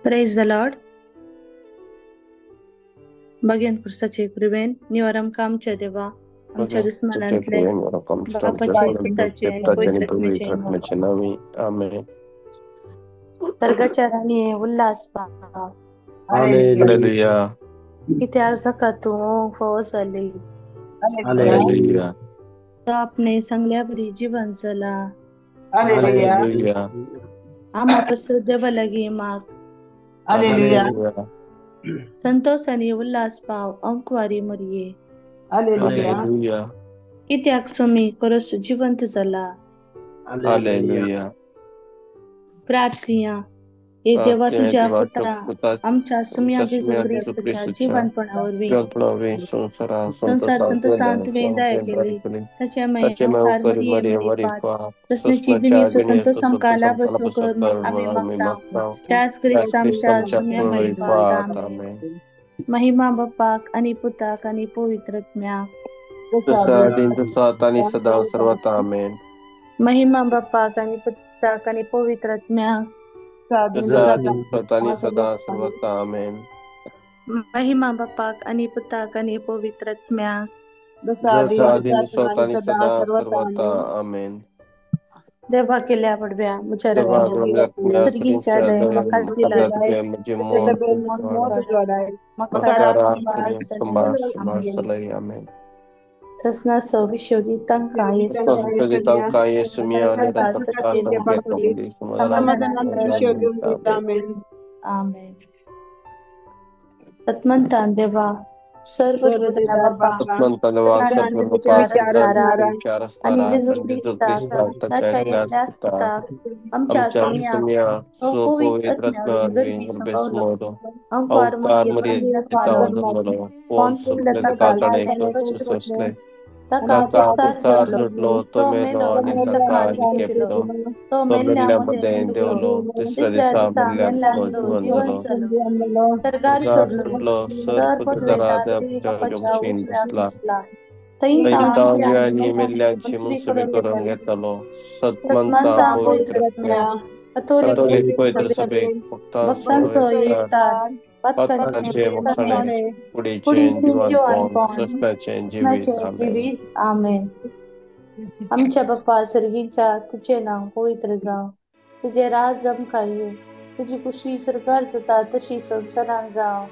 Praise the Lord. बघेन पुरसाचे कृपेन निवार आमकां आमच्या देवा आमच्या दुस्मानांतले बापाचे पुताचे आनी पवित्र आत्म्याचे नांवी आमेन. सर्गाच्या राणये उल्हास पाव. हालेलुया. कित्याक जाका तूं फावो जाली. हालेलुया. तो आपणे सांगल्या बरी जिवन जाला. हालेलुया. आमा पासून देवा लागीं माग. हालेलुया. संतोष आनी उल्हास पाव अंकवारी मरये. हालेलुया. कित्याक स्वामी परस जिवंत जाला. हालेलुया. प्रार्थया. हे देवा तुझ्या पुत्रा आमच्या सुम्या जेजू क्रिस्ताच्या जिवंतपणा वरवीं संसार संतोषांत तुवें दया केली. ताचे मागीर मरिये मरी पाप तसल्याची जिणेचो संतोष आमकां लाभ कर म्हूण आमी मागता. त्याच क्रिस्त आमच्या सुम्या मागीर. आमेन. महिमा बापाक आनी पुताक आनी पवित्र आत्म्याक. सदा सदा सर्वता. आमेन. महिमा बापाक आनी पुताक आनी पवित्र आत्म्याक. सदा सर्वता. आमेन. महिमा बापाक आनी पुताक आनी पवित्र आत्म्याक. सदा सर्वता. आमेन. देवा केल्या पडव्या म्हज्या सर्गीच्या दयेन म्हाका दिला. आमेन. ससनाचो विशोदी तांकां आमेन. सतमंतान देवा सर्व आनी जेजू क्रिस्ताक ताच्या एकल्याच पुताक आमच्या सुम्या पवित्र आत्म्या संभवलो. अंकार मरिये ताका पुरसार जोडलो. तो मेलो आनी ताका केलो. तो मेल्ल्या मदें देंवलो. तिसऱ्या दिसा मेल्ल्यांतलो जिवंत जालो. सर्गार सोडलो. सर पदवेदार बापाच्या उजव्याक बसला. थंय तांची मेल्ल्यांची मुनसबी करून घेतलो. सतमंता पवित्र आत्म्या कथोलीक पवित्र सभेक भक्तांचो एकतार पातकांचे मोक्षाणे कुडीचें जिवंतपण सस्नाचें जिवीत. आमेन. आमच्या बाप्पा सर्गीच्या तुजें नांव पवित्र जावं. तुजें राज आमकां येवं. तुजी खुशी सर्गार जाता तशी संवसारांत जावं.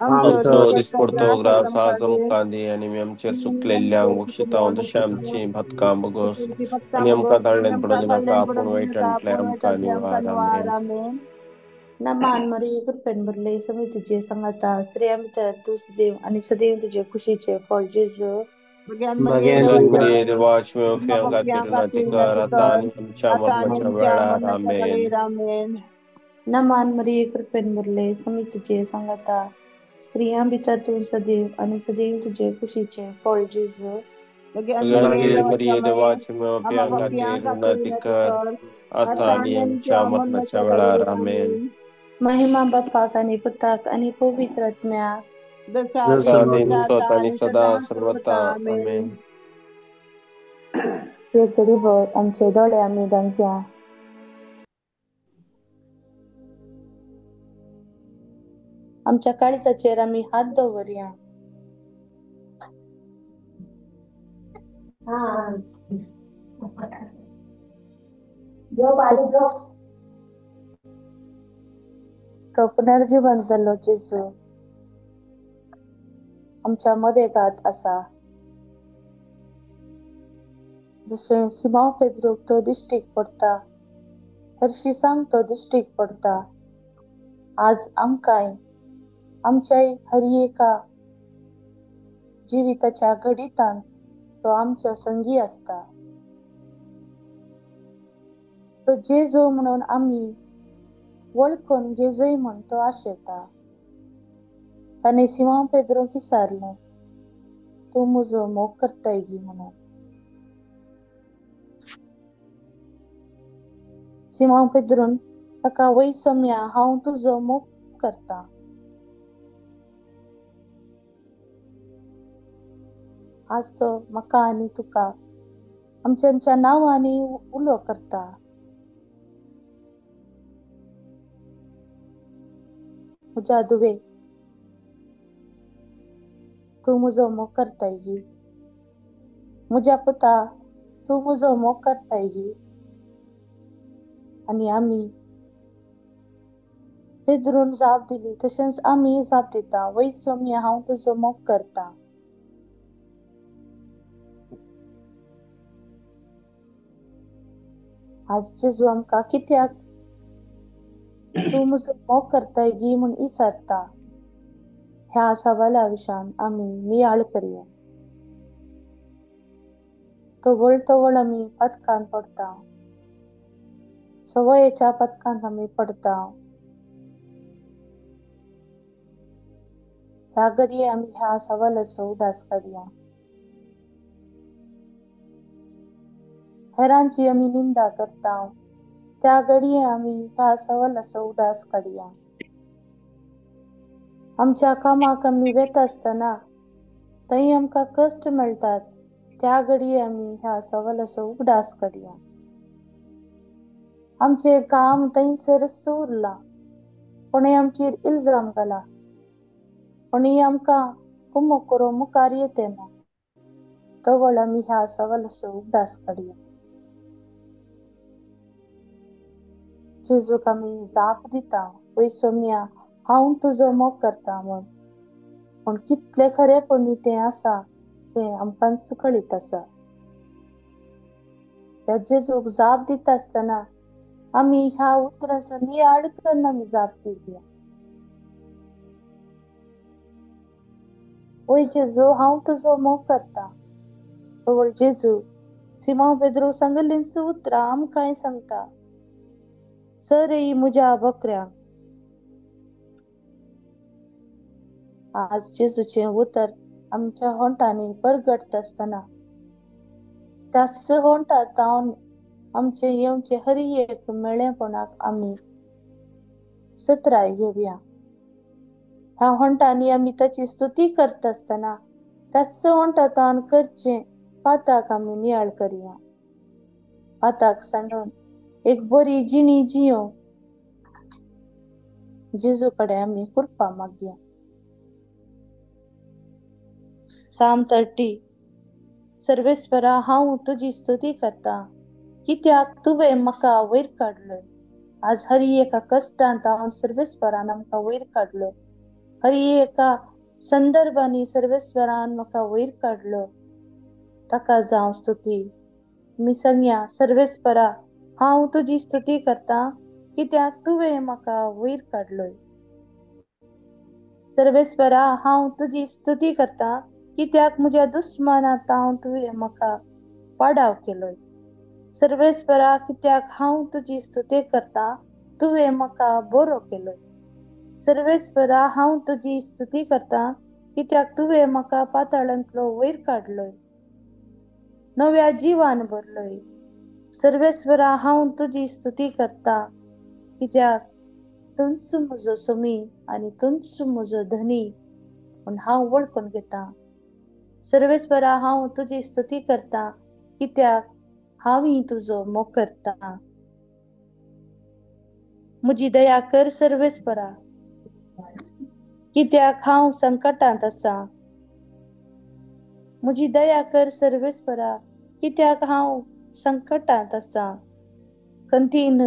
आमचो दिसपडतो ग्रास आज आमकां दी आनी आमचेर चुकलेल्ल्यांक बक्षितांव तशें आमची भातकां बगोस आनी आमकां धाडल्यान पडूं नाका पूण वायटांतलें आमकां निवार. आमेन. नमान मरिये कृपेन भरले स्वामी तुझे सांगाता. स्त्रियां भितर तूं सदैव आनी सदैव तुजे खुशीचें फळ जेजू. मरिये देवाच्या मेवप्यां खातीर विनंती कर आतां आनी आमच्या मरणाच्या वेळार. आमेन. नमान मरिये कृपेन भरले स्वामी तुझे सांगाता. स्त्रियां भितर तूं सदैव आनी सदैव तुजे खुशीचें फळ जेजू. मरिये देवाच्या मेवप्यां खातीर विनंती कर आतां आनी आमच्या मरणाच्या वेळार. आमेन. महिमा बापाक आनी पुताक आनी पवित्र आत्म्याक. आनी सदा सर्वता. आमेन. घडीभर आमचे दोळे आमी धांपया. आमच्या काळजाचेर आमी हात दवरया. तो पुनर्जीवन जाल्लो जेजू आमच्या मदेगात आसा. जशें सिमांव पेद्रूक तो दिश्टीक पडटा, हरशीं सांग तो दिश्टीक पडटा, आज आमकांय आमच्याय हर एका जिविताच्या घडितांत तो आमच्या संगी आसता. तो जेजू म्हणून आमी वळखून घेजय म्हूण तो आशेता. ताणें सिमांव पेद्रूक विचारलें, तूं म्हजो मोग करताय गी म्हणून. सिमांव पेद्रून ताका वय सम्या हांव तुजो मोग करता. आज तो म्हाका आनी तुका आमच्या आमच्या नांवांनी उलो करता. म्हज्या दुवे, तूं म्हजो मोग करताय गी? म्हज्या पुता, तूं म्हजो मोग करताय गी? आनी आमी पेद्रून जाप दिली, तशेंच आमी जाप दिता, वय सोम्या, हांव तुजो मोग करता. आज जेजू आमकां कित्याक तूं म्हजो मोग करताय गी म्हूण विचारता, ह्या सवाला विशयान आमी नियाळ करया. तवळ तवळ आमी पदकान पडटा, सवयेच्या पदकांत आमी पडटा. ह्या घडये आमी ह्या सवालाचो उदास काडया. हेरांची आमी निंदा करता, त्या घडये आमी ह्या सवालाचो उदास काडया. आमच्या कामाक आमी वेता आसतना थंय आमकां कश्ट मेळटात, त्या घडये आमी ह्या सवालाचो उगडास काडया. आमचें काम थंयसरच उरलां, कोणें आमचेर इल्जाम घाला, कोणीय आमकां कुमक करूंक मुखार येते ना, तवळ आमी ह्या सवालाचो उगडास काडया. जेजूक आमी जाप दिता, वय सोम्या, हांव तुजो मोग करता म्हूण. पूण कितलें खरेपणी तें आसा तें आमकांच कळीत आसा. त्या जेजूक जाप दिता आसतना आमी ह्या उतरांचो नियाळ करून आमी जाप दिवया. वय जेजू, हांव तुजो मोग करता. तवळ जेजू सिमांव पेद्रू सांगलींच उतरां आमकांय सांगता, सरई म्हज्या बकऱ्यांक. आज जेजूचें उतर आमच्या होंठांनी परगटता आसतना त्याच होंठांत जावन आमचें येवचें हर एक मेळेपणाक आमी सत्राय घेवया. ह्या होंठांनी आमी ताची स्तुती करता आसतना त्याच होंठांत करचें पाताक आमी नियाळ करया. पाताक सांडून एक बरी जिणी जियो जेजू कडेन आमी कृपा मागया. साम 30. सर्वेस्वरा, हांव तुजी स्तुती करता, कित्याक तुवें म्हाका वयर काडलो. आज हरी एका कश्टांत हांव सर्वेस्वरान आमकां वयर काडलो. हरी एका संदर्भांनी सर्वेस्वरान म्हाका वयर काडलो, ताका जावं स्तुती. मी सांगया, सर्वेस्वरा, हांव तुजी स्तुती करता, कित्याक तुवें म्हाका वयर काडलोय. सर्वेस्वरा, हांव तुजी स्तुती करता, कित्याक म्हज्या दुस्मानांत हांव तुवें म्हाका पाडाव केलोय. सर्वेस्वरा, कित्याक हांव तुजी स्तुती करता, तुवें म्हाका बरो केलोय. सर्वेस्वरा, हांव तुजी स्तुती करता, कित्याक तुवें म्हाका पाताळांतलो वयर काडलोय, नव्या जिवान भरलोय. सर्वेस्वरा, हांव तुजी स्तुती करता, कित्याक तुंच म्हजो सोमी आनी तुंच म्हजो धनी म्हूण हांव वळखून घेता. सर्वेस्वरा, हांव तुजी स्तुती करता, कित्याक हांवूय तुजो मोग करता. म्हजी दया कर सर्वेस्वरा, कित्याक हांव संकटांत आसा. म्हजी दया कर सर्वेस्वरा, कित्याक हांव संकटांत आसा. कंतीन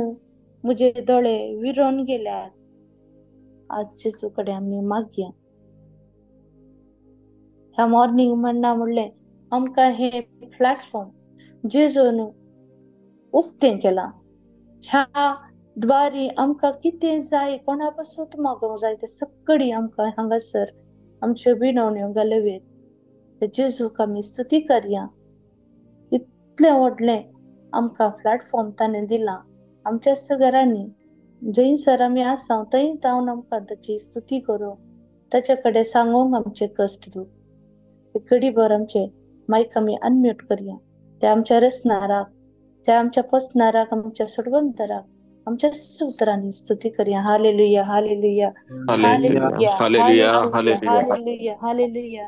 म्हजे दोळे विरोन गेल्यात. आज जेजू कडेन आमी मागया. ह्या मॉर्निंग म्हणना म्हणलें आमकां हे प्लॅटफॉर्म जेजून उक्तें केलां. ह्या द्वारी आमकां कितें जाय, कोणा पासून मागोवंक जाय तें सगळी आमकां हांगासर आमच्यो विनवण्यो घालव्येत. जेजूक आमी स्तुती करया. इतलें व्हडलें आमकां प्लॅटफॉर्म ताणें दिलां. आमच्याच घरांनी जंयसर आमी आसा थंय जावन आमकां ताची स्तुती करूंक, ताचे कडेन सांगूंक आमचे कश्ट दूख. घडीभर आमचे मायक आमी अनम्यूट करया. त्या आमच्या रचणाराक, त्या आमच्या पसणाराक, आमच्या सोडवंतराक आमच्या उतरांनी स्तुती करया. Hallelujah, hallelujah, hallelujah, hallelujah, hallelujah, hallelujah, hallelujah. Hallelujah, hallelujah.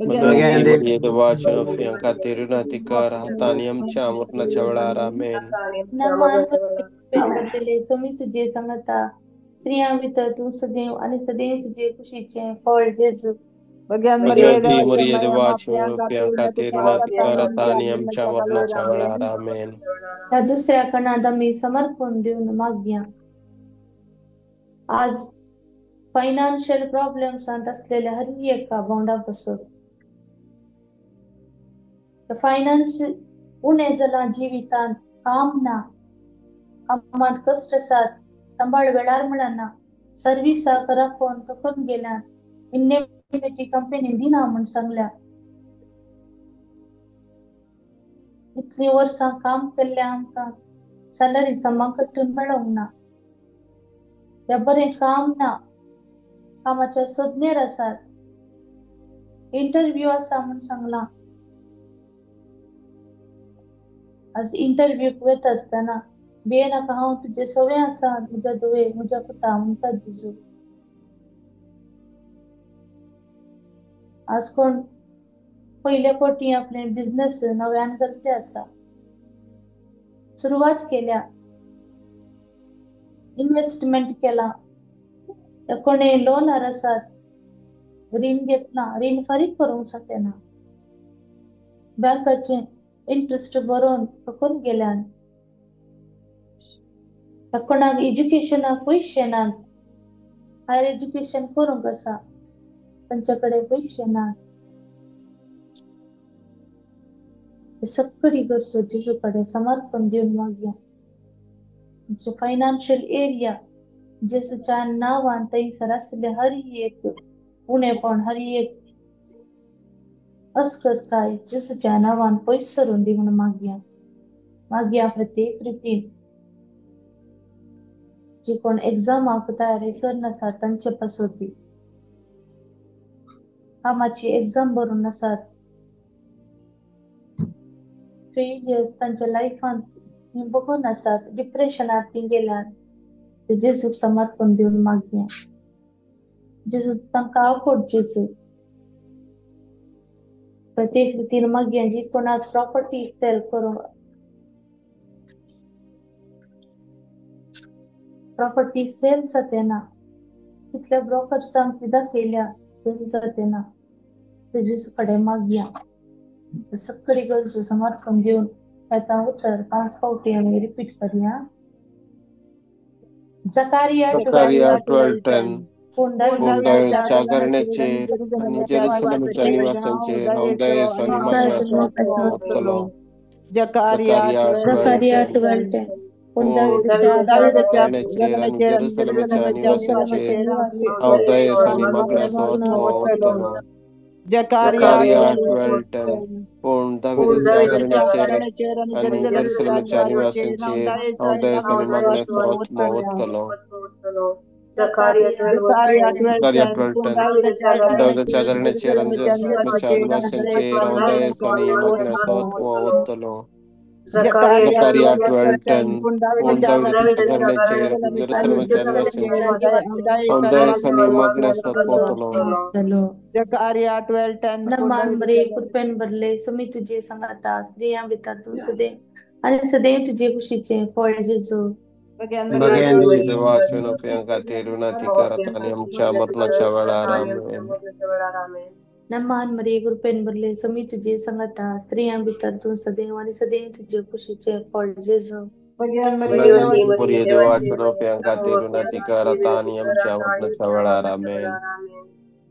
Bhagwanti मरिये देवाचे नोफ्यां खातीर विनंती कर आतां आनी आमच्या मरणाच्या वेळार. आमेन. नमान भरलेले स्वामी तुजे सांगता, स्त्रियां भितर तूं सदैव आनी सदैव तुजे कुशीचें फळ जेजू. भगवंती मरिये देवाचे नोफ्यां खातीर विनंती कर आतां आनी आमच्या मरणाच्या वेळार. आमेन. त्या दुसऱ्या कणांत आमी समर्पण दिवन मागया. आज फायनान्शियल प्रॉब्लेम्सांत असलेल्या हर एका भावंडा पासून फायनान्स उणें जालां जिवितांत, काम ना, कामांत कश्ट आसात, सांबाळ वेळार मेळना, सर्विसाक राखोवन थकून गेल्यात, इंडेमिनिटी कंपनी दिना म्हूण सांगल्या, इतलीं वर्सां काम केल्ल्या आमकां सॅलरी जमा कट्टून मेळोंक ना, या बरें काम ना, कामाच्या सोदनेर आसात, इंटरव्यू आसा म्हूण सांगलां. आज इंटरव्यूक वता आसतना भिये नाका, हांव तुजे सवे आसा, म्हज्या धुवे म्हज्या पुता म्हणटा जेजू. आज कोण पयले फावटी आपले बिझनेस नव्यान करते आसा, सुरवात केल्या, इन्व्हेस्टमेंट केला, कोणे लोनार आसात, रीण घेतला, रीण फारीक करूंक शकना, बँकाचे इंट्रस्ट भरून थकून गेल्यान, कोणाक एज्युकेशनाक पयशे नात, हायर एज्युकेशन करूंक आसा तांचे कडेन पयशे नात. सगळी गरजो जेजू कडेन समर्पण दिवन मागया. आमचो फायनान्शियल एरिया जेजूच्या नांवान थंयसर आसले हर एक उणेपण, हर एक अस्करताय जेजूच्या नांवान पयस सरून दी म्हणून मागया. मागया प्रत्येक रितीन जी कोण एग्जामाक तयारी करनासात तांचे पासून बी, कामाची एग्जाम भरून आसात, फेलियर्स तांच्या लायफांत ती बघून आसात, डिप्रेशनांत ती गेल्यात, जेजूक समर्पण दिवन मागया. जेजू तांकां आवड जेजू प्रत्येक रितीन मागया. जी कोण आज प्रॉपर्टी सेल करून प्रॉपर्टी सेल जाते ना, तितल्या ब्रोकर्सांक ती दाखयल्या सेल जाते ना, ते जेजू कडेन मागया. सगळी गरजो समर्पण दिवन ताका उतर 5 फावटी आमी रिपीट करया. जकारिया जकारिया 12:10. पूण पूण दावीदाच्या घराण्याचेर आनी जेरुसलेमाच्या निवासांचेर हांव दयेचो आनी मागण्याचो आत्मो ओततलो. जकारिया जकारिया 12:10. 12:10. पूण पूण दावीदाच्या घराण्याचेर आनी जेरुसलेमाच्या निवासांचेर हांव दयेचो आनी मागण्याचो आत्मो ओततलो. जकारिया जकारिया 12:10. पूण दावीदाच्या घराण्याचेर आनी जेरुसलेमाच्या निवासांचेर हांव दयेचो आनी मागण्याचो आत्मो ओततलो. जकारिया जकारिया 12:10. दावीदाच्या घराण्याचेर आनी जेरुसलेमाच्या निवासांचेर हांव दयेचो आनी मागण्याचो आत्मो ओततलो. जकारिया 12:10. पूण दावीदाच्या घराण्याचेर आनी जेरुसलेमाच्या निवासांचेर हांव दयेचो आनी मागण्याचो आत्मो ओततलो. जकारिया 12:10. नमान मरिये कृपेन भरले, स्वामी तुजे सांगाता, स्त्रियां भितर तूं सदैव आनी सदैव तुजे कुशीचें फळ जेजू. भगवंती देवाचे नोफ्यां खातीर विनंती कर आतां आनी आमच्या मरणाच्या वेळार. आमेन. नमान मरिये कृपेन भरले, स्वामी तुजे सांगाता, स्त्रियां भितर तूं सदैव आनी सदैव तुजे कुशीचें फळ जेजू. भगवंती मरिये देवाचे नोफ्यां खातीर विनंती कर आतां आनी आमच्या मरणाच्या वेळार. आमेन.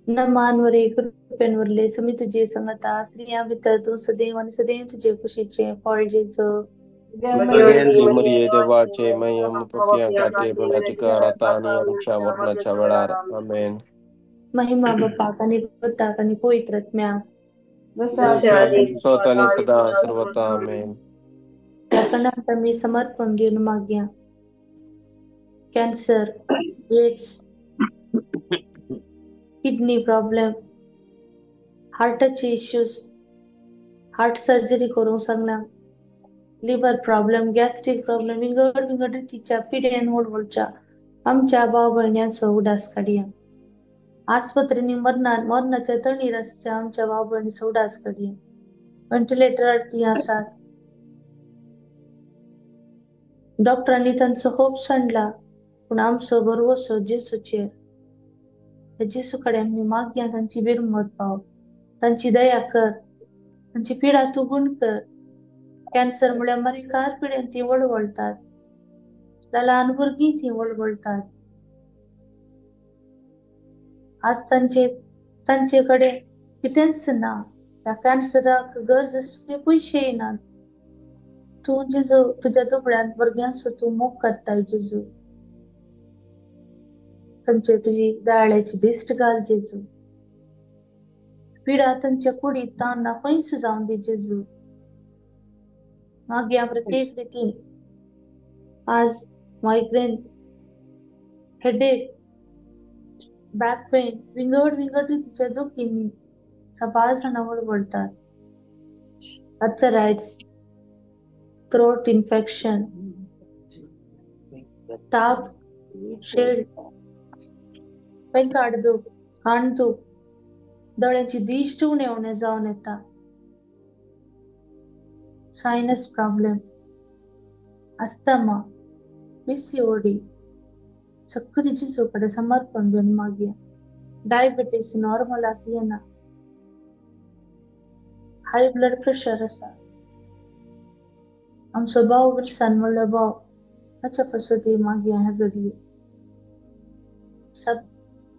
नमान मरिये कृपेन भरले, स्वामी तुजे सांगाता, स्त्रियां भितर तूं सदैव आनी सदैव तुजे कुशीचें फळ जेजू. भगवंती मरिये देवाचे मयम पापयां खातीर विनंती कर आतां आनी आमच्या मरणाच्या वेळार. आमेन. महिमा बापाक आनी पुताक आनी पवित्र आत्म्याक, स्वता आनी सदा सर्वता. आमेन. ह्या कणांत आमी समर्पण दिवन मागया. कॅन्सर, एड्स, किडनी प्रॉब्लेम, हार्टाचे इश्यूज, हार्ट सर्जरी करूंक सांगला, लिव्हर प्रॉब्लेम, गॅस्ट्रीक प्रॉब्लेम, विंगड विंगड रितीच्या पिड्यान वळवळच्या आमच्या भाव भयण्यांचो उडास काडया. आस्पत्रेंनी मरणाच्या तणीर आसच्या आमच्या भाव भयणी उडास कडया. व्हेंटिलेटरार ती आसात. डॉक्टरांनी तांचो होप सांडला, पूण आमचो भरवसो जेसूचेर. त्या जेसू कडेन आमी मागया तांची बिरमत पाव, तांची दया कर, तांची पिडा तूं गुण कर. कॅन्सर म्हळ्यार मरेकार पिडेन ती वळवळटात, ल्हान भुरगीं ती वळवळटात. आज तांचे कडेन कितेंच ना. ह्या कॅन्सराक गरज आसचे पयशेय नात. तूं जेजू तुज्या दुबळ्यांत भुरग्यांचो तूं मोग करताय जेजू. तांचे तुजी दयाळ्याची दिश्ट घाल जेजू. पिडा तांच्या कुडीत तांना खंयच जावन दी जेजू. मागीर प्रत्येक रितीन आज मायग्रेन, हेडेक, बॅक पेन, विंगड विंगड रितीच्या दुखींनी साबार जाणां वळवळटात. आर्थरायट्स, थ्रोट इन्फेक्शन, ताप, शेड, पेंकाड दूख, कान दूख, दोळ्यांची दिश्ट उणें उणें जावन येता, सायनस प्रॉब्लेम, अस्थमा, PCOD, सगळी जेजू कडेन समर्पण दिवन मागया. डायबिटीस नॉर्मलाक येना, हाय ब्लड प्रेशर आसा. आमचो भाव विल्सन म्हणलो भाव ताच्या पासत मागया ह्या घडये.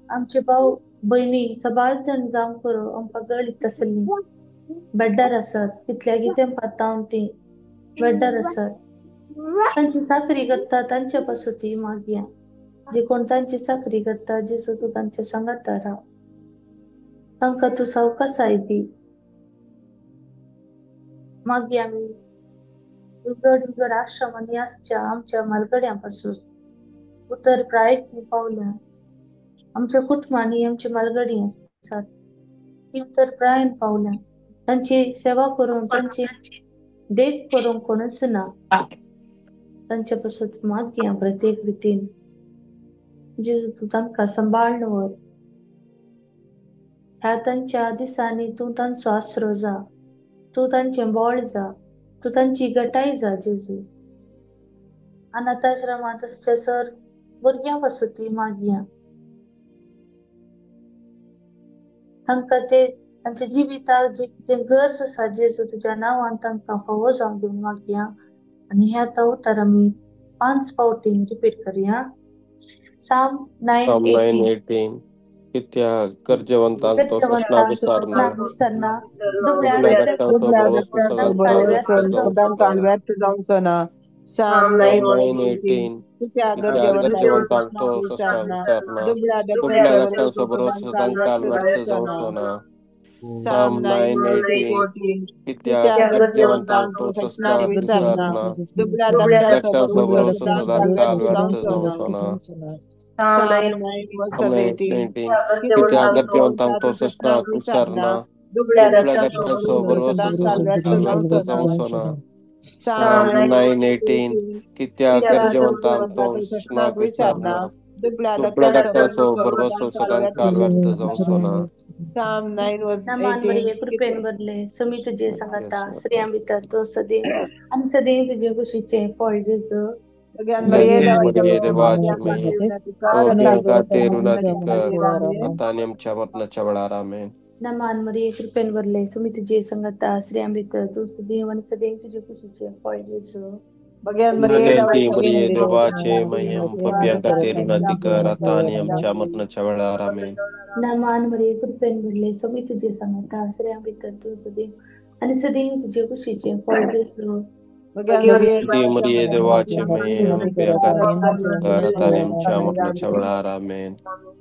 आमचे भाव भयणी साबार जाण जावं करो आमकां गळीत आसली बेड्डार आसात, कितल्या कितें पातावन ती बेड्डार आसात. तांची चाकरी करता तांच्या पासत मागया. जे कोण तांची चाकरी करता जेजू तूं तांच्या सांगाता राव, तांकां तूं सावकासाय दी. मागीर आमी विंगड विंगड आश्रमांनी आसच्या आमच्या म्हालगड्यां पासून उतर प्रायत ती पावल्या. आमच्या कुटुंबांनी आमची म्हालगडी आसात ती उतर प्रायन पावल्या. तांची सेवा करूंक, तांची देख करूंक कोणूच ना. तांच्या पासून मागया प्रत्येक रितीन जेजू तूं तांकां सांबाळून व्हर. ह्या तांच्या दिसांनी तूं तांचो आसरो जा, तूं तांचें बळ जा, तूं तांची गटाय जा जेजू. अनाथाश्रमांत आसच्या सर भुरग्यां पासून ती मागया. तांकां ते तांच्या जिविताक जे कितें गरज आसा जेजू तुज्या नांवान तांकां फावो जावन दिवन मागया. आनी हे आतां उतर आमी 5 फावटी रिपीट करया. Psalm 9:18. कित्या गरजेवंतांक तो ससना विसरना, सदांकाळ व्यर्थ जावचो ना. Psalm 9:18. कित्या गरजेवंतांक तो ससना विसरना, दुबळ्या धाकट्यांचो भरवंसो सदांकाळ व्यर्थ जावचो ना. Psalm 9:18. कित्या गरजेवंतांक तो ससना विसरना, दुबळ्या धाकट्यांचो भरवंसो सदांकाळ व्यर्थ जावचो ना. Psalm 9:18. कित्या गरजेवंतांक तो ससना विसरना, दुबळ्या धाकट्यांचो भरवंसो सदांकाळ व्यर्थ जावचो ना. Psalm 9:18. कित्या गरजेवंतांक तो ससना विसरना, दुबळ्या धाकट्यांचो भरवंसो सदांकाळ व्यर्थ जावचो ना. Psalm 9:18. कृपेन भरले समी तुजे सांगाता, स्त्रियां भितर तूं सदैव आनी सदैव तुजे कुशीचें फळ जेजू. नमान मरिये कृपेन भरले समी तुजे सांगाता, स्त्रियां भितर तूं सदैव आनी सदैव तुजे कुशीचें फळ जेजू. नमान मरिये कृपेन भरले समी तुजे सांगाता, स्त्रियां भितर तूं सदैव आनी सदैव तुजे कुशीचें फळ जेजू.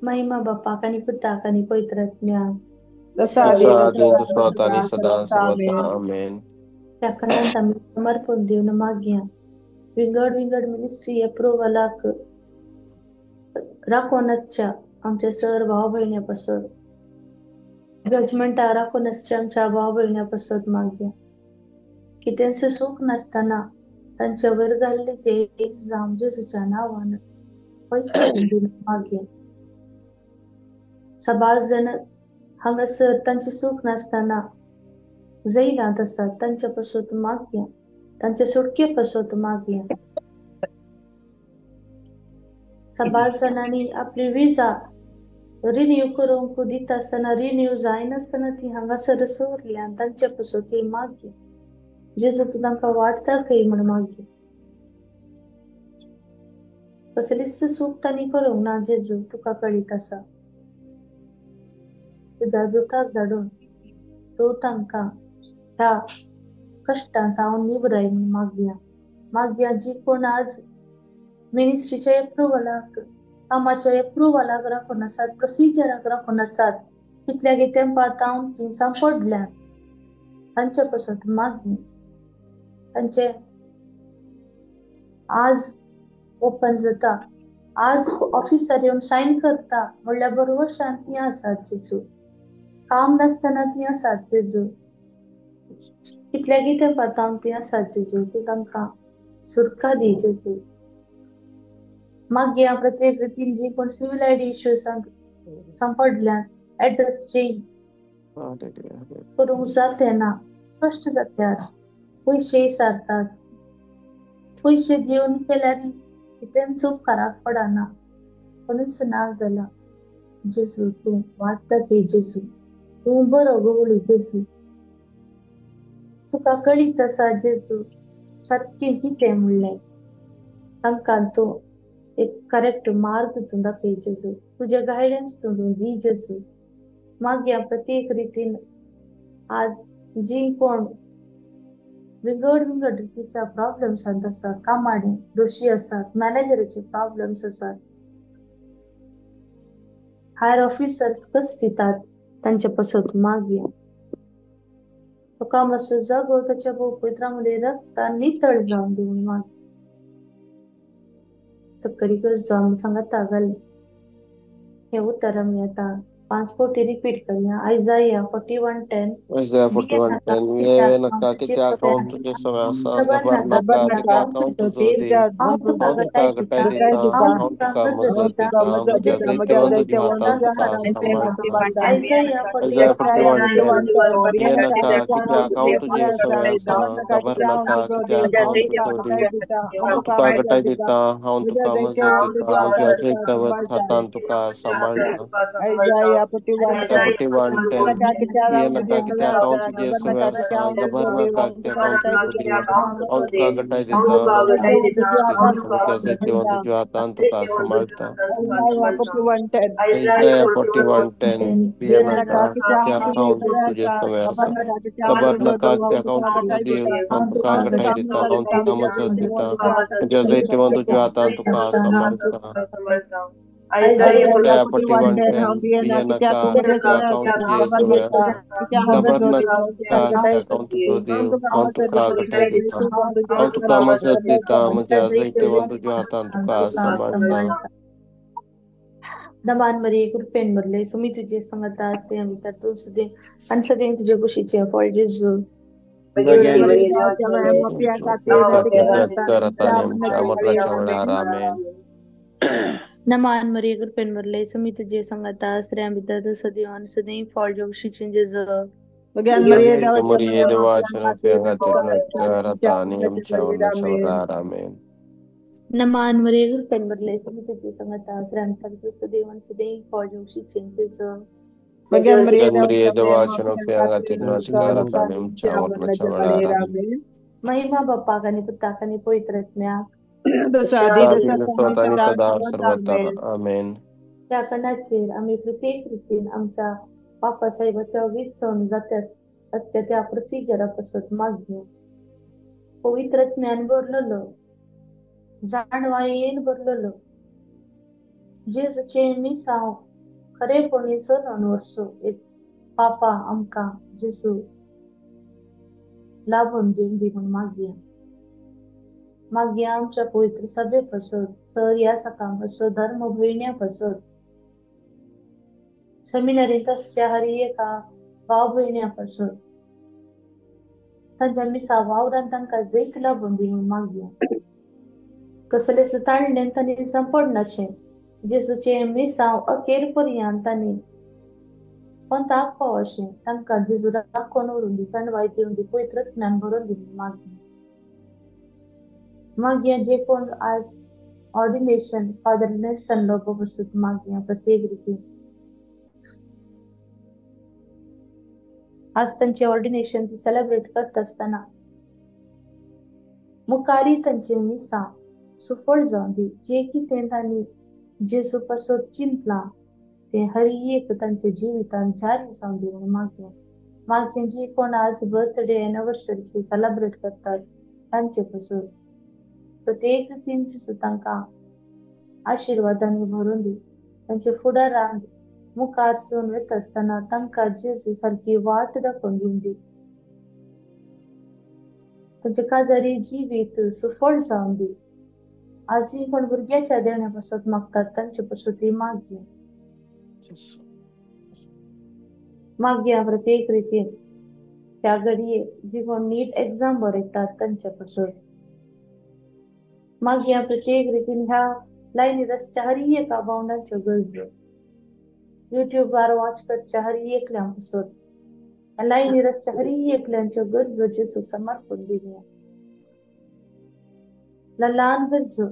महिमा बापाक आनी पुताक आनी पवित्र आत्म्याक, ह्या खंडांत आमी समर्पण दिवन मागया. विंगड विंगड मिनिस्ट्री अप्रुव्हलाक राखून आसच्या आमच्या सर भाव भयण्यां पासत, जजमेंटा राखून आसच्या आमच्या भाव भयण्यां पासत मागया. कितेंच सूख नासतना तांच्या वयर घाल्ले ते एग्जाम जेजूच्या नांवान पयस मागया. साबार जाण हांगासर तांचे सूख नासतना जैलांत आसात, तांच्या पासत मागया, तांचे सुटके पासत मागया. साबार जाणांनी आपली विजा रिन्यू करूंक दिता आसतना रिन्यू जायनासतना ती हांगासर उरल्या, तांच्या पासत मागया. जेजू तूं तांकां वाट दाखय म्हूण मागया. कसलीच चूक तांणी करूंक ना जेजू, तुका कळीत आसा. तुज्या दुताक धाडून तूं तांकां ह्या कश्टांत हांव निवराय म्हूण मागया. मागया जी कोण आज मिनिस्ट्रीच्या एप्रुवलाक, कामाच्या एप्रुवलाक राखून आसात, प्रोसिजराक राखून आसात, कितल्या तेंपार हांव ती सांपडल्या, तांचे पासत मागया. तांचे आज ओपन जाता, आज ऑफिसर येवन सायन करता म्हणल्यार बरोबर शांती आसात जेजू. काम नासतना ती आसात जेजू, कितल्या कितें पातावन ती आसात जेजू, तूं तांकां सुटका दी जेजू. मागया प्रत्येक रितीन जी कोण सिवील आयडी इश्यू सांपडल्यात, एड्रेस चेंज करूंक जाते ना, कश्ट जात्यात, पयशे सारतात, पयशे दिवन केल्यार कितेंच उपकाराक पडना, कोणूच ना जाला. जेजू तूं वाट दाखय जेजू, तूं बरो गवळी जेजू, तुका कळीत आसा जेजू सारकें कितें म्हणलें. तांकां तूं एक करेक्ट मार्ग तूं दाखय जेजू, तुजें गायडन्स तूं दी जेजू. मागया प्रत्येक रितीन आज जी कोण विंगड विंगड रितीच्या प्रॉब्लम्सांत आसा, कामांनी दोशी आसात, मॅनेजराचे प्रॉब्लम्स आसात, हायर ऑफिसर्स कस दितात, तांचे पासत मागया. तुका मातसो जागो ताच्या पवित्रा मदीं रक्तान नितळ जावन दी म्हूण माग. सकडी गरजो आमी सांगता घाल हे उतर आमी आतां 5 फावटी रिपीट करया. आयजाया 41:10. Isaiah 41:10. विये नाका कित्याक हांव तुजे सवे आसा, घाबर नाका कित्याक हांव तुजो देव, हांव तुका हांव तुका घटाय घटाय दिता, दिता, हांव हांव तुका तुका मजत मजत दिता, दिता, म्हज्या जैतिवंत तुज्या हातान तुका सांबाळटा. आयजाया Isaiah 41:10. 41:10. विये नाका कित्याक हांव तुजे सवे आसा, घाबर नाका कित्याक हांव तुजो देव, हांव तुका घटाय दिता, हांव तुका मजत दिता, म्हज्या जैतवंत हातान तुका सांबाळटा. Isaiah 41:10. 41:10. विये नाका कित्याक हांव तुजे सवे आसा, घाबर नाका कित्याक हांव तुजो देव, हांव तुका घटाय दिता, हांव तुका मजत दिता, म्हज्या जैतिवंत तुज्या हातान तुका सांबाळटा. Isaiah 41:10. Isaiah 41:10. विये नाका कित्याक हांव तुजे सवे आसा, खबर नाका कित्याक हांव तुजो देव, हांव तुका घटाय दिता, हांव तुका मजत दिता, म्हज्या जैतिवंत तुज्या हातान तुका सांबाळटा. Isaiah 41:10. विये नाका कित्याक हांव तुजे सवे आसा, खबर नाका कित्याक हांव तुजो देव, हांव तुका घटाय दिता, हांव तुका मजत दिता, म्हज्या जैतिवंत तुज्या हातान तुका सांबाळटा. दमान मरी कृपेन भरले, सुमी तुजे संगता आसते आमी तूं सदैव आनी सदैव तुजे कुशीचें फळ जेजू. आमच्या मरणाच्या वेळार आमेन. नमान मरी कृपेन भरले, सुमी तुजे संगता आसऱ्या भितर तूं सदैव आनी सदैव फळ जे कुशीचें जेजू. मरिये देवाच्या खातीर आनी आमच्या मरणाच्या वेळार आमेन. नमान मरिये कृपेन भरले, सुमी तुजे संगता आसऱ्या भितर तूं सदैव आनी सदैव फळ जे कुशीचें जेजू. मरिये देवाच्या खातीर आनी आमच्या मरणाच्या वेळार आमेन. महिमा बापाक आनी पुताक आनी पवित्र आत्म्याक, आनी सदा सर्वता आमेन. त्या कणाचेर आमी प्रत्येक रितीन आमच्या बापा साहेबाच्या विसवण जाते आसच्या त्या प्रोसिजरा पासत मागया. पवित्र आत्म्यान भरलेलो, जाणवायेन भरलेलो जेजूचें मिसांव खरेपणी चलोवन व्हरचो एक पापा आमकां जेजू लाभून दिवन दी म्हूण मागया. मागया आमच्या पवित्र सभे पासत, सर ह्या सकां पासत, धर्म भयण्या पासत, सेमिनरींत आसच्या हर एका भाव भयण्या पासत, तांच्या मिसा वावरान तांकां जैत लाभून दी म्हूण मागया. कसलेच ताळणेन तांणी सांपडनाशें जेजूचें मिसांव अखेर पर्यंत तांणी पंथ आखो अशें तांकां जेजू राखोन व्हरून दी, जाणवाय दिवन दी, पवित्र ज्ञान भरून दी. मागीर मागीर जे कोण आज ऑर्डिनेशन फादर नेल्सन लोबो पसून मागया प्रत्येक रितीन आज तांचे ऑर्डिनेशन ती सेलेब्रेट करता आसतना मुखारी तांचे मिसां सुफळ जावन दी. जे कितें तांणी जेजू पासत चिंतलां तें हर एक तांच्या जिवितांत जारी जावन दी म्हूण मागया. मागीर जी कोण आज बर्थडे एनिवर्सरी सेलेब्रेट करतात तांचे पासून प्रत्येक रितीन जेजू तांकां आशिर्वादांनी भरून दी. तांच्या फुडारांत मुखार सून वता आसतना तांकां जेजू सारकी वाट दाखोवन दिवन दी. तांचे काजारी जिवीत सुफळ जावन दी. आजी कोण भुरग्याच्या देण्या पासत मागतात तांचे पासत मागया. मागया प्रत्येक रितीन त्या घडये जी कोण नीट एग्जाम बरयतात तांचे पासून मागया. प्रत्येक रितीन ह्या लायनीर आसच्या हर एका भावंडांच्यो गरजो, युट्यूबार वॉच करच्या हर एकल्या पासून लायनीर आसच्या हर एकल्यांच्यो गरजो जेजू समर्पण दिवया. ल्हान गरजो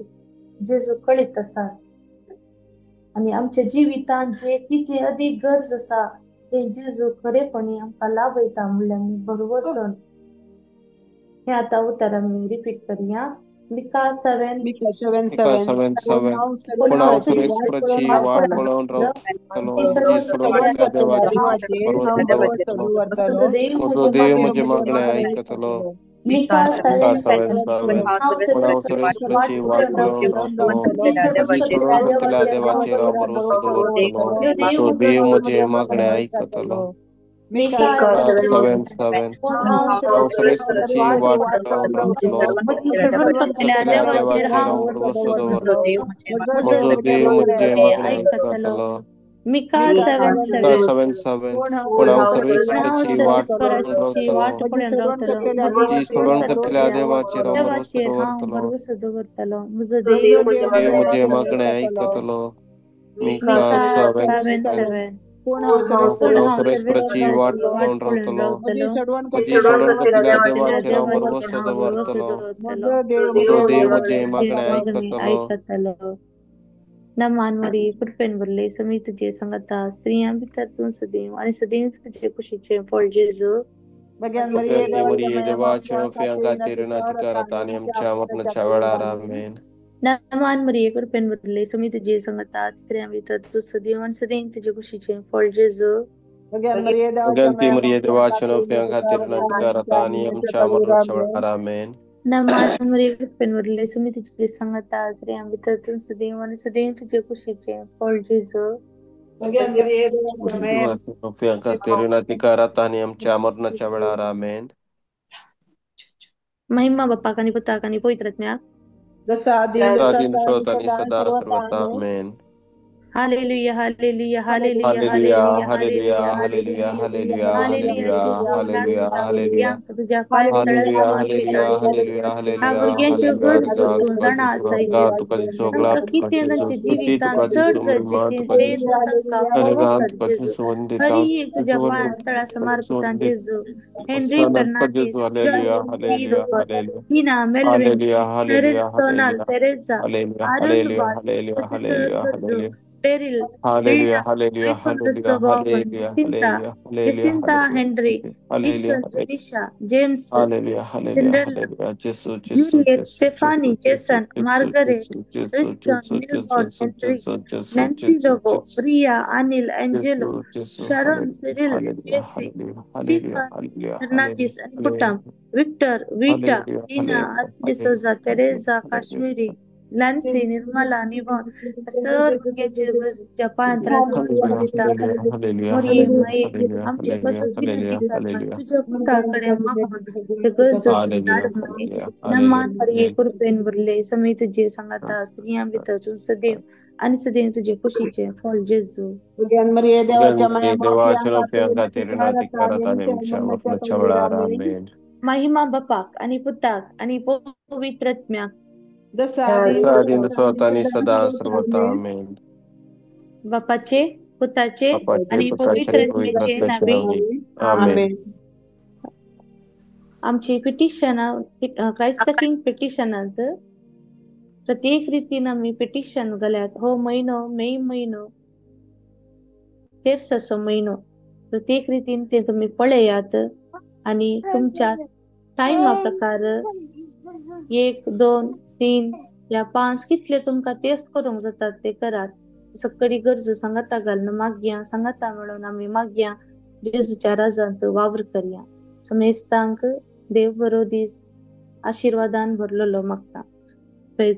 जेजू कळीत आसा आनी आमच्या जिवितांत जे कितें अदीक गरज आसा तें जेजू खरेपणी आमकां लाभयता म्हणल्यार आमी भरवसून हे आतां उतर आमी रिपीट करया. मिका 7 मिका 7 7 7 7 पूण हांव सर्वेस्पराची वाट पळोवन रावतलो, म्हजी सोडवण करतल्या देवाचेर भरवंसो दवरतलो. म्हजो देव म्हजें मागणें आयकतलो. मिका मिका 7 7 7 पूण हांव सर्वेस्पराची वाट पळोवन रावतलो, म्हजी सोडवण करतल्या देवाचेर हांव भरवंसो दवरतलो. म्हजो देव म्हजें मागणें आयकतलो. मिका मिका 7 7 हांव सर्वेस्पराची वाट पळोवन रावतलो, करतल्या देवाचेर हांव भरवंसो दवरतलो. म्हजो देव म्हजें मागणें आयकतलो. मिका 7 मिका 7 7 7 पूण हांव सर्वेस्पराची वाट पळोवन रावतलो, म्हजी सोडवण करतल्या देवाचेर हांव भरवंसो दवरतलो. देवाचेर हांव देव म्हजें मागणें आयकतलो. मिका मिका 7 7 7 7 पूण हांव पूण हांव सर्वेस्पराची वाट पळोवन रावतलो, म्हजी सोडवण करतल्या देवाचेर हांव भरवंसो दवरतलो. म्हजो देव म्हजें मागणें आयकतलो. नमान मरी कृपेन भरले समी तुजे संगता, स्त्रियां भितर तूं सदैव आनी सदैव तुजे कुशीचें फळ जेजू. भगवती मरिये देवाच्या पापयां खातीर नातिकार आनी आमच्या मरणाच्या वेळार. आमेन. नमान मरिये कृपेन भरले समी तुजे संगता, स्त्रियां भितर तूं सदैव आनी सदैव तुजे कुशीचें फळ जेजू. भगवती मरिये देवाच्या पापयां खातीर नातिकार आनी आमच्या मरणाच्या वेळार. आमेन. नमान मरिये कृपेन भरले समी तुजे संगता, स्त्रियां भितर तूं सदैव आनी सदैव तुजे कुशीचें फळ जेजू. देवाच्या पापयां खातीर नातिकार आनी आमच्या मरणाच्या वेळार. आमेन. महिमा बापाक आनी पुताक आनी पवित्र आत्म्याक. जसा आदी आदी स्रोत आनी सदा सर्वथा. आमेन. Hallelujah hallelujah hallelujah hallelujah hallelujah hallelujah hallelujah hallelujah hallelujah hallelujah hallelujah hallelujah hallelujah. Hallelujah तुझ्या पांयां तळा हालेलुया समर्पिता हालेलुया जेजू. हालेलुया ह्या भुरग्यांच्यो हालेलुया गरजो हालेलुया तूं तुका जाणा दिसो आसाय गा जेजू. तुका दिसो ग्ला तांकां तुका कितें दिसो तांच्या स्तुती जिवितांत तुका चड दिसो महिमा गरजेचें तुका तें दिसो तूं तांकां अरे खबर गा कर तुका जेजू. दिसो वंदिता हरी एक तुज्या तुका पांयां तळा दिसो समर्पिता वंदिता जेजू. हेनरी होसाना तुका फेर्नांडीस, दिसो hallelujah Joyce hallelujah Pirokar, hallelujah Tina Melvin, hallelujah Sheryl hallelujah Sonal, hallelujah Teresa, hallelujah Arun hallelujah Vaz, hallelujah ताचे सर हालेलुया गरजो, हालेलुया पेरिल, hallelujah Hilda, hallelujah Clifford hallelujah सोबावन, hallelujah Jacinta, hallelujah hallelujah Jacinta hallelujah Henry, hallelujah Jishan, Janisha, James, hallelujah hallelujah Cinderella, hallelujah Jesu Jesu Juliet, Jesu Stephanie, Jesu Jesu Jason, Jesu Margaret, Jesu Jesu Riston, Jesu Nilborn, Jesu Henry, Jesu Jesu Nancy Jesu Lobo, Jesu Priya, Anil, Angelo, Jesu Jesu Sharon, hallelujah Cyril, hallelujah Jesse, hallelujah hallelujah Stephen, hallelujah Fernandes, hallelujah Ankutam, Victor, Vita, hallelujah Tina, hallelujah Arun D'Souza, hallelujah Teresa, hallelujah Kashmiri, Nancy, Nirmala, Nivon, sir भुरग्यांचे गरजेच्या पांयां तळा hallelujah समर्पिता. Hallelujah मोरये hallelujah माये hallelujah आमचे hallelujah पासून विनंती hallelujah कर माये, हालेलुया तुझ्या पुताकडे मागून ते गरजो तूं हालेलुया धाड माये. हालेलुया नमान हालेलुया मरिये कृपेन भरले समी तुझे संगता, स्त्रियां भितर तूं सदैव आनी सदैव तुजे कुशीचें फळ जेजू. मरिये देवाच्या माया देवाच्या पापयां खातीर नातिकार आनी आमच्या मरणाच्या वेळार. आमेन. महिमा बापाक आनी पुताक आनी पवित्र आत्म्याक. जसा आदी जसा आदी तसो आतां आनी सदा सर्वथा. आमेन. बापाचे पुताचे बापाचे आनी पुताचे पवित्र आनी आत्म्याचे पवित्र आत्म्याचे नांवे. नांवे. आमेन. आमेन. आमची पिटिशनां, क्रायस्त किंग पिटिशनांत प्रत्येक रितीन आमी पिटिशन घाल्यात. हो म्हयनो मे म्हयनो तेर्साचो म्हयनो, प्रत्येक रितीन ते तुमी पळयात आनी तुमच्या टायमा प्रकार 1, 2, 3 या 5 कितले तुमकां तेच करूंक जातात ते करात. सगळी गरजो सांगाता घालून मागया, सांगाता मेळून आमी मागया, जेजूच्या राजांत वावर करया. समेस्तांक देव बरो दीस आशिर्वादान भरलेलो मागता. प्रेज.